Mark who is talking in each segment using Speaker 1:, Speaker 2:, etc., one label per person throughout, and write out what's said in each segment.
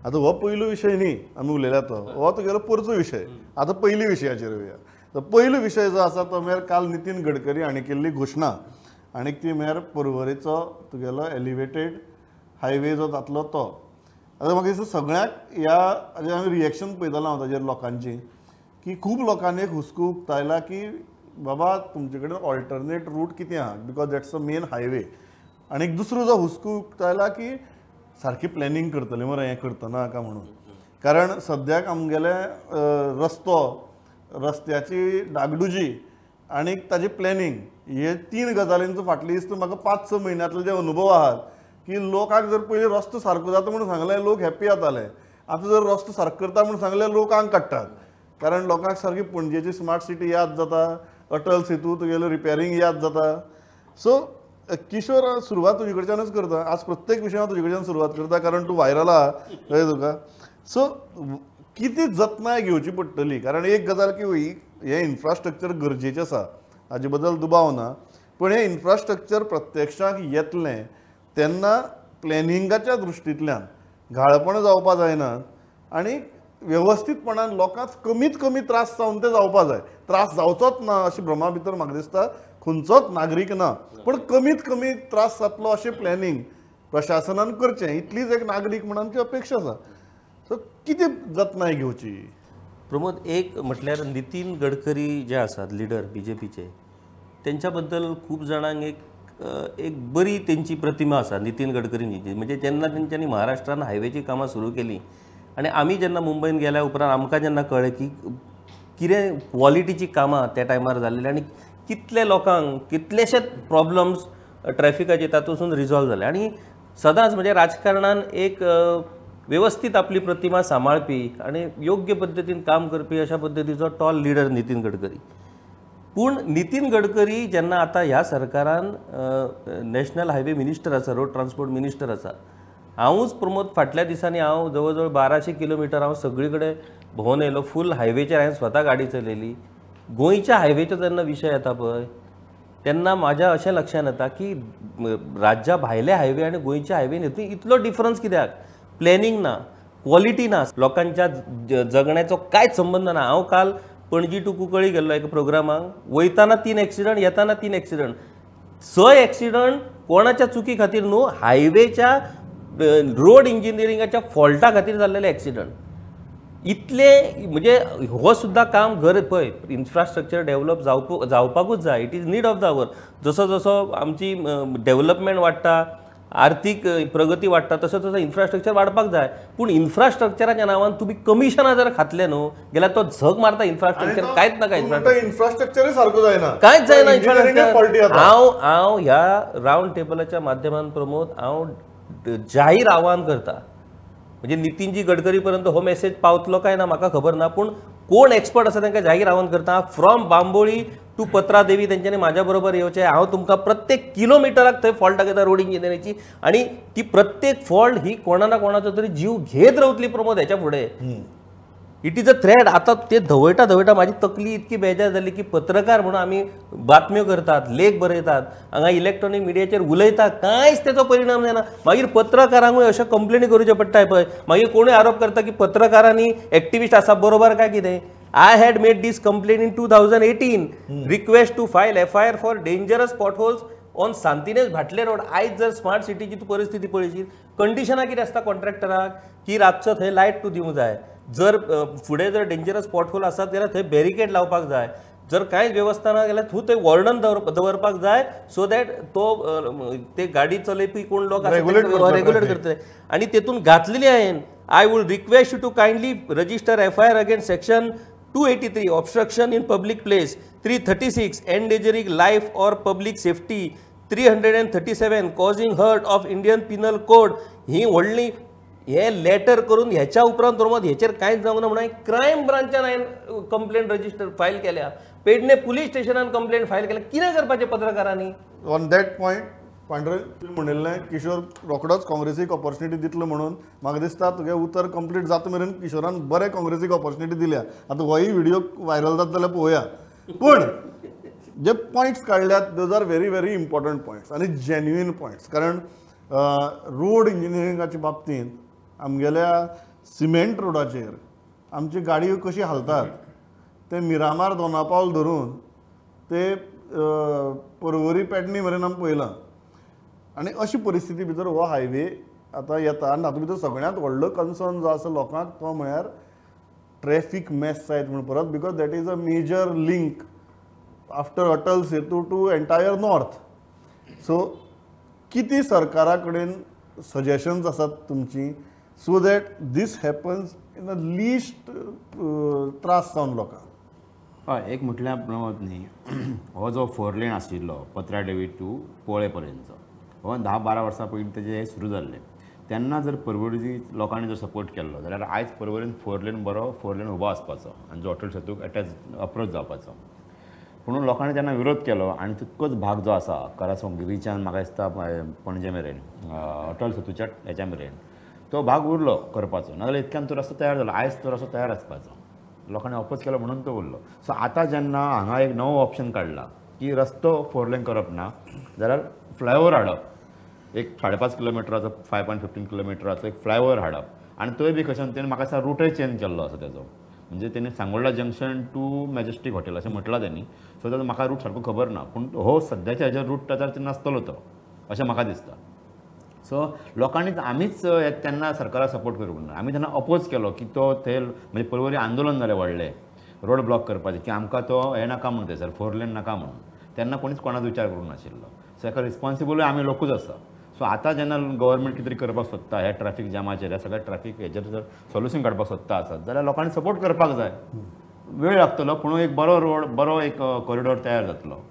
Speaker 1: आतां हो पयलो विशय न्ही आमी उलयल्या तो, हो तुगेलो पोरचो विशय. आतां पयली विशयाचेर येवया. तर पयलो विशय जो आसा तो म्हळ्यार काल नितीन गडकरी हांणी केल्ली घोशणा, आनी ती म्हळ्यार पर्वरेचो तुगेलो एलिवेटेड हायवे जो जातलो तो. आतां म्हाका दिसता सगळ्यांक ह्या हाजेर रिएक्शन पळयतालो हांव ताजेर लोकांची, की खूब लोकांनी एक हुस्को उक्तायला की बाबा तुमचे कडेन ऑल्टरनेट रूट कितें आहा, because that's a main highway. आनी एक दुसरो जो हुस्को उक्तायला की सारकी प्लॅनिंग करतले मरे हें करतना काय म्हणून, कारण सद्याक आमगेले रस्तो, रस्त्याची डागडुजी आनी ताजी प्लॅनिंग हे तीन गजालींचो फाटली दिसता म्हाका 5-6 म्हयन्यांतले जे अनुभव आहात की लोकांक जर पयलीं रस्तो सारको जाता म्हणून सांगलें लोक हॅप्पी जाताले, आतां जर रस्तो सारको करता म्हणून सांगलें लोक आंग काडटात, कारण लोकांक सारकी पणजेची स्मार्ट सिटी याद जाता, अटल सेतू तुगेलो रिपेरींग याद जाता. सो किशोर, सुरवात तुजे कडच्यानूच करता, आज प्रत्येक विशयान तुजे कडच्यान सुरवात करता कारण तूं व्हायरल आहा, कळ्ळें तुका. सो कितें जतनाय घेवची पडटली, कारण एक गजाल की हें इन्फ्रास्ट्रक्चर गरजेचें आसा हाजे बद्दल दुबाव ना, पण हें इन्फ्रास्ट्रक्चर प्रत्यक्षाक येतलें तेन्ना प्लॅनिंगाच्या दृश्टींतल्यान घाळपण जावपा जायना आनी वेवस्थीतपणान लोकांक कमीत कमी त्रास जावन ते जावपा जाय. त्रास जावचोच ना अशी भ्रमा भितर म्हाका दिसता खंयचोच नागरीक ना, पण कमीत कमी त्रास जातलो अशें प्लॅनिंग प्रशासनान करचें, इतलीच एक नागरीक म्हण आमची अपेक्षा आसा. सो कितें जतनाय घेवची?
Speaker 2: प्रमोद, एक म्हटल्यार नितीन गडकरी जे आसात लिडर बीजेपीचे, तेंच्या बद्दल खूब जाणांक एक एक बरी तेंची प्रतिमा आसा नितीन गडकरींची. म्हणजे जेन्ना तेंच्यांनी महाराष्ट्रान हायवेची कामां सुरू केली आनी आमी जेन्ना मुंबयन गेल्या उपरांत आमकां जेन्ना कळ्ळें की कितें क्वॉलिटीची कामां त्या टायमार जाल्लीं आनी कितले लोकांक कितलेशेच प्रॉब्लम्स ट्रॅफिकाचे तातूंतसून रिजॉल्व जाले. आनी सदांच म्हणजे राजकारणान एक वेवस्थीत आपली प्रतिमा सांबाळपी आनी योग्य पद्दतीन काम करपी अशा पद्दतीचो टॉल लिडर नितीन गडकरी. पूण नितीन गडकरी जेन्ना आतां ह्या सरकारान नॅशनल हायवे मिनिस्टर आसा, रोड ट्रान्सपोर्ट मिनिस्टर आसा, हांवूच प्रमोद फाटल्या दिसांनी हांव जवळ जवळ 1200 किलोमिटर हांव सगळी कडेन भोंवन येयलो, फूल हायवेचेर हांवें स्वता गाडी चलयली. गोंयच्या हायवेचो जेन्ना विशय येता पळय तेन्ना म्हाज्या अशें लक्षांत येता की राज्या भायले हायवे आनी गोंयच्या हायवेन हितून इतलो डिफरन्स कित्याक? प्लॅनिंग ना, क्वॉलिटी ना, लोकांच्या जगण्याचो कांयच संबंद ना. हांव काल पणजी टू कुंकळी गेल्लो एका प्रोग्रामाक, वयताना 3 एक्सिडंट, येताना 3 एक्सिडंट, 6 एक्सिडंट कोणाच्या चुकी खातीर न्हू, हायवेच्या रोड इंजिनियरिंगाच्या फॉल्टा खातीर जाल्लेले एक्सिडंट. इतले म्हणजे हो सुद्दां काम घर पळय इन्फ्रास्ट्रक्चर डेवलप जावपाकूच जाय, it is need of the hour. जसो जसो आमची डेवलपमेंट वाडटा, आर्थीक प्रगती वाडटा, तसो तसो इन्फ्रास्ट्रक्चर वाडपाक जाय. पूण इन्फ्रास्ट्रक्चराच्या नांवान तुमी कमिशनां जर खातले न्हू जाल्यार तो झग मारता इन्फ्रास्ट्रक्चर, कांयच नाका.
Speaker 1: इन्फ्रास्ट्रक्चरय सारको जायना,
Speaker 2: कांयच जायना इन्फ्रास्ट्रक्चर. हांव हांव ह्या रावंड टेबलाच्या माध्यमान प्रमोद हांव जाहीर आव्हान करता, म्हणजे नितीनजी गडकरी पर्यंत हो मेसेज पावतलो काय ना म्हाका खबर ना, पूण कोण एक्सपर्ट आसा तांकां जाहीर आव्हान करता, फ्रॉम बांबोळी टू पत्रादेवी तेंच्यांनी म्हाज्या बरोबर येवचें. हांव तुमकां प्रत्येक किलोमिटराक थंय फॉल्ट दाखयता रोड इंजिनियरिंगाची, आनी ती प्रत्येक फॉल्ट ही कोणा ना कोणाचो तरी जीव घेत रावतली प्रमोद हेच्या फुडें. It is a threat. आतां ते धवयटा धवयटा म्हाजी तकली इतकी बेजार जाली की पत्रकार म्हणून आमी बातम्यो करतात, लेख बरयतात, हांगा इलेक्ट्रॉनीक मिडियाचेर उलयता, कांयच तेचो परिणाम जायना. मागीर पत्रकारांकूय अश्यो कंप्लेनी करच्यो पडटा पळय, मागीर कोणूय आरोप करता की पत्रकारांनी एक्टिविस्ट आसा, बरोबर काय कितें. I had made this complaint in 2018, request to file FIR for dangerous potholes on Santinez Bhatle road. आयज जर स्मार्ट सिटीची तूं परिस्थिती पळयशी, कंडिशनां कितें आसता कॉन्ट्रॅक्टराक की रातचो थंय लायट तूं दिवंक जाय, जर फुडें जर डेंजरस पॉटहोल आसात जाल्यार थंय बॅरिकेड लावपाक जाय, जर कांयच वेवस्था ना जाल्यार तूं थंय वॉर्डन दवरपाक जाय, सो that तो ते गाडी चलयपी कोण लोक आसा रेगुलेट करतले. आनी तेतून घातलेली हांवें, I would request you to kindly register FIR against section 283 obstruction in public place, 336 endangering life or public safety, 337 causing hurt of Indian Penal Code. ही व्हडली हे लेटर करून ह्याच्या उपरांत प्रमोद हेचेर कांयच जावंक ना म्हणून हांवें क्रायम ब्रांचान हांवें कंप्लेन रजिस्टर फायल केल्या, पेडणे पुलीस स्टेशनान कंप्लेन फायल केल्या. कितें करपाचें पत्रकारांनी?
Speaker 1: ऑन that point Pandurang, तुवें म्हणिल्लें किशोर रोखडोच काँग्रेसीक ऑपॉर्च्युनिटी दितलो म्हणून, म्हाका दिसता तुगे उतर कंप्लीट जाता मेरेन किशोरान बरें काँग्रेसीक ऑपॉर्च्युनिटी दिल्या. आतां होय व्हिडियो व्हायरल जाता जाल्यार पळोवया. पूण जे पॉयंट्स काडल्यात those are very very important points आनी जेन्युइन पॉयंट्स, कारण रोड इंजिनियरिंगाच्या बाबतींत आमगेल्या सिमेंट रोडाचेर आमची गाडयो कशी हालतात ते मिरामार दोनापावल धरून ते पर्वरी पेडणी मेरेन आमी पळयलां आनी अशी परिस्थिती भितर हो हायवे आतां येता आनी तातूंत भितर सगळ्यांत व्हडलो कन्सर्न जो आसा लोकांक तो म्हळ्यार ट्रॅफीक मॅस जायत म्हूण परत, because that is a major link after Atal Setu to entire north. So कितें सरकारा कडेन सजेशन्स आसात तुमची so that this happens in the least त्रास जावन लोकांक?
Speaker 3: हय, एक म्हटल्यार प्रमोद न्ही, हो जो फोर लेन आशिल्लो पत्रा देवी टू पोळे पर्यंतचो हो 10-12 वर्सां पयलीं तेजें हें सुरू जाल्लें. तेन्ना जर पर्वरी लोकांनी जर सपोर्ट केल्लो जाल्यार आयज पर्वरीन फोर लेन बरो फोर लेन उबो आसपाचो आनी जो अटल सेतूक एटॅच अप्रोच जावपाचो. पूण लोकांनी तेन्ना विरोध केलो आनी तितकोच भाग जो आसा करासोंगिरीच्यान म्हाका दिसता पणजे मेरेन अटल सेतूच्या हेच्या मेरेन तो भाग उरलो करपाचो, नाजाल्यार इतक्यान तो रस्तो तयार जालो. आयज तो रस्तो तयार आसपाचो, लोकांनी अपोज केलो म्हणून तो उरलो. सो आतां जेन्ना हांगा एक नवो ऑप्शन काडला की रस्तो फोर लेन करप ना जाल्यार फ्लायओवर हाडप, एक 5.5 किलोमिटराचो 5.15 किलोमिटराचो एक फ्लायओवर हाडप आनी तोय बी कशें तेणें म्हाका दिसता रुटय चेंज केल्लो आसा तेजो, म्हणजे तेणी Sangolda junction to Majestic hotel अशें म्हटलां तेणी. सो ताजो म्हाका रूट सारको खबर ना, पूण हो सद्याच्या हेजेर रूट ताचेर नासतलो तो अशें म्हाका दिसता. सो लोकांनीच आमीच तेन्ना सरकाराक सपोर्ट करूंक ना, आमी तेन्ना अपोज केलो की तो थंय म्हणजे पर्वरी आंदोलन जालें व्हडलें रोड ब्लॉक करपाचें की आमकां तो हें नाका म्हणून थंयसर फोर लेन नाका म्हणून, तेन्ना कोणीच कोणाचो विचार करूंक नाशिल्लो. सो हेका रिस्पोन्सिबलूय आमी लोकूच आसा. सो आतां जेन्ना गव्हर्मेंट कितें तरी करपाक सोदता ह्या ट्रॅफीक जामाचेर, ह्या सगळ्या ट्रॅफीक हेजेर जर सोल्युशन काडपाक सोदता आसत जाल्यार लोकांनी सपोर्ट करपाक जाय. वेळ लागतलो पूण एक बरो रोड, बरो एक कॉरिडॉर तयार जातलो.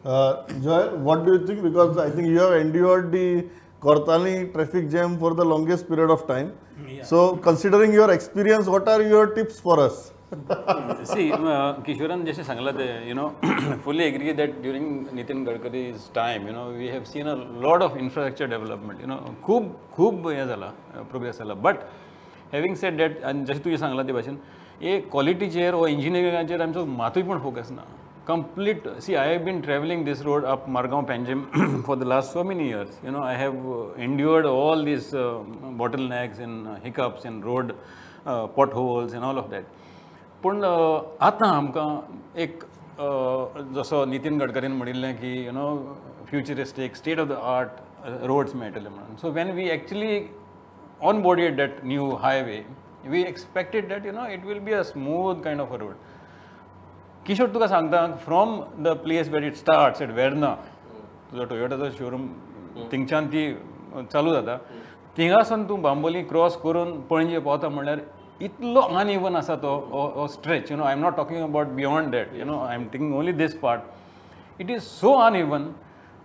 Speaker 1: Joy, what do you think? Because I think you have endured the Cortalim traffic jam for the longest period of time.
Speaker 4: Yeah.
Speaker 1: So, considering your experience, what are your tips for us?
Speaker 4: See, Kishoran जशें सांगलां तें, you know, fully agree that during Nitin Gadkari's time, you know, we have seen a lot of infrastructure development, you know, खूब खूब हें जाला, progress जाला. But having said that, आनी जशें तुवें सांगलां ते भाशेन, एक क्वॉलिटीचेर वो इंजिनियरिंगाचेर आमचो मातूय पण फोकस ना. Complete, see, I have been traveling this road up Margao Panjim for the last so many years. You know, I have endured all these bottlenecks and hiccups and road potholes and all of that. पूण आतां आमकां एक जसो नितीन गडकरीन म्हणिल्लें की you know futuristic state of the art roads मेळटले म्हणून. So when we actually onboarded that new highway, we expected that you know it will be a smooth kind of a road. Kishore तुका सांगता, from the place where it starts at Verna, तुजो टोयोटाचो showroom थिंगच्यान ती चालू जाता, थिंगासून तूं Bambolim cross करून पणजे पावता म्हणल्यार इतलो अनइवन आसा तो stretch. You know, I am not talking about beyond that, you know, I am taking only this part. It is so uneven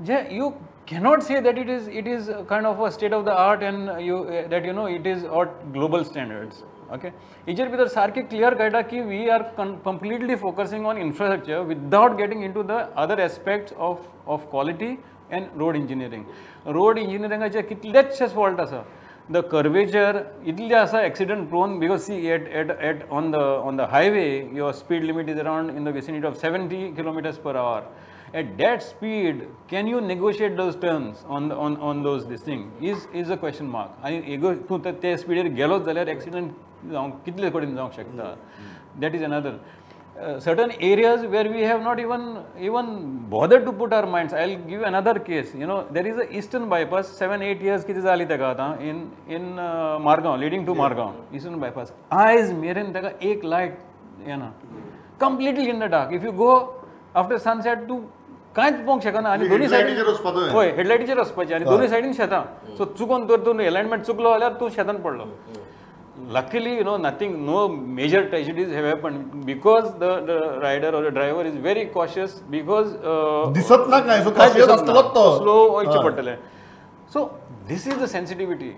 Speaker 4: J you cannot say that it is kind of a state of the art and you that you know it is at global standards. Okay, हेजेर भितर सारकें clear कळटा की we are completely focusing on infrastructure without getting into the other aspects of quality and road engineering. Road इंजिनियरिंगाचे कितलेशेच fault आसा. The curvature इतले आसा accident prone, because see at at at on the highway your speed limit is around in the vicinity of 70 kilometers per hour. At that speed, can you negotiate those turns on those this thing is a question mark. आनी एगो तूं ते स्पिडीर गेलोच जाल्यार accident जावंक कितले कडेन जावंक शकता. That is another. Certain areas where we have not even bothered to put our minds. I'll give you another case. You know, there is a eastern bypass, 7-8 years कितें जाली ताका आतां in Margao, leading to Margao, eastern bypass. आयज मेरेन ताका एक light येना, completely in the dark. If you go after sunset तूं कांयच पळोवंक शकना. आनी दोनूय सायडीन, हय, हेडलायटीचेर वचपाचें आनी दोनूय सायडीन शेतां. सो चुकोन तर तूं एलायनमेंट चुकलो जाल्यार तूं शेतान पडलो. Luckily, you know, nothing, no major tragedies have happened because the rider or the driver is very cautious because
Speaker 1: दिसत ना काय, so cautious आसतलोच तो,
Speaker 4: slow वयचें पडटलें. So this is the sensitivity.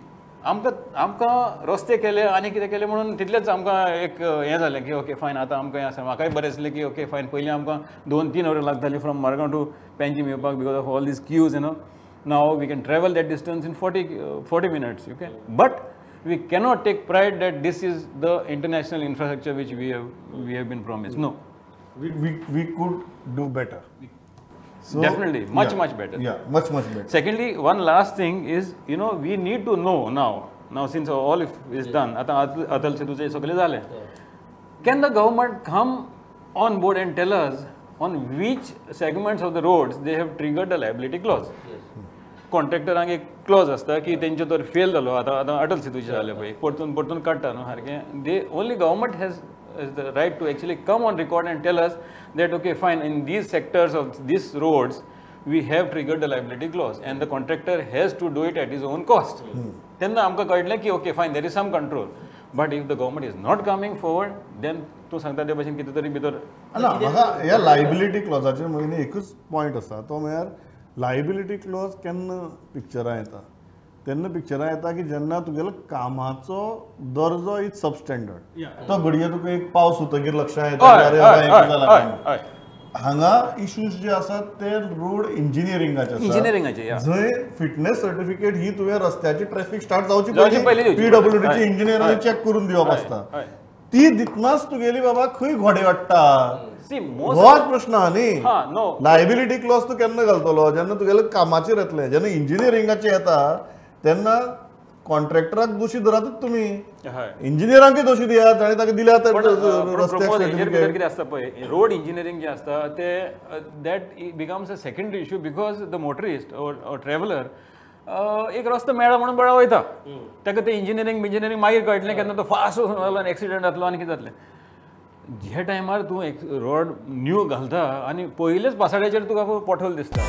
Speaker 4: आमकां आमकां रस्ते केले आनी कितें केलें म्हणून तितलेंच आमकां एक हें जालें की ओके फायन आतां आमकां हें आसा. म्हाकाय बरें दिसलें की ओके फायन, पयलीं आमकां 2-3 वरां लागतालीं फ्रॉम मारगांव टू पेंजीम येवपाक because of all these queues, you know. Now we can travel that distance in 40 minutes, okay. But we cannot take pride that this is the international infrastructure which we have been promised. No,
Speaker 1: we could do better. So,
Speaker 4: definitely, much, yeah, much better.
Speaker 1: Yeah, much, much better.
Speaker 4: Secondly, one last thing is, you know, we need to know now. Now since all is done, आतां अटल सेतूचे सगळे जाले, can the government come on board and tell us on which segments of the roads they have triggered the liability clause? कॉन्ट्रॅक्टरांक एक Claus आसता की तेंचे तर fail जालो, आतां आतां अटल सेतूचे जाले पळय, परतून परतून काडटा न्हू सारकें. They only government has the right to actually come on record and tell us that okay fine, in these sectors of these roads we have triggered the liability clause and the contractor has to do it at his own cost. तेन्ना आमकां कळटलें की okay fine, there is some control. But if the government is not coming forward, then तूं सांगता ते भशेन कितें तरी भितर.
Speaker 1: ना, म्हाका ह्या लायबिलिटी क्लॉजाचेर म्हजे एकूच पॉयंट आसा, तो म्हळ्यार लायबिलिटी क्लॉज केन्ना पिक्चरां येता, तेन्ना पिक्चरां येता की जेन्ना तुगेलो कामाचो दर्जो is substandard. तो घडये तुका एक पावस हुतगीर लक्षां येता, अरे जाला. हांगा इश्यूज जे आसात ते रोड इंजिनियरिंगाचे,
Speaker 4: इंजिनियरिंगाचे,
Speaker 1: जंय फिटनेस सर्टिफिकेट ही तुवें रस्त्याची ट्रॅफिक स्टार्ट जावची पयलीं पीडब्ल्यूडीची इंजिनियरांनी चॅक करून दिवप आसता. ती दितनाच तुगेली बाबा खंय घोडे वाडटा, होच प्रश्न आहा न्ही. लायबिलिटी क्लॉज तूं केन्ना घालतलो, जेन्ना तुगेले कामाचेर येतले. जेन्ना इंजिनियरिंगाचे येता तेन्ना कॉन्ट्रॅक्टराक दोशी धरातच तुमी, इंजिनियरांकय दोशी दियात आनी ताका दिल्यात.
Speaker 4: कितें आसता पळय, रोड इंजिनियरींग जें आसता ते that becomes a secondary issue because the motorist or traveller एक रस्तो मेळ्ळा म्हणून बरो वयता, ताका ते इंजिनियरींग बिंजिनियरींग मागीर कळटलें केन्ना तो फास्ट वचून जालो आनी एक्सिडंट जातलो आनी कितें जातलें. जे टायमार तूं एक रोड न्यू घालता आनी पयलेच पासाड्याचेर तुका पोटहोल दिसता.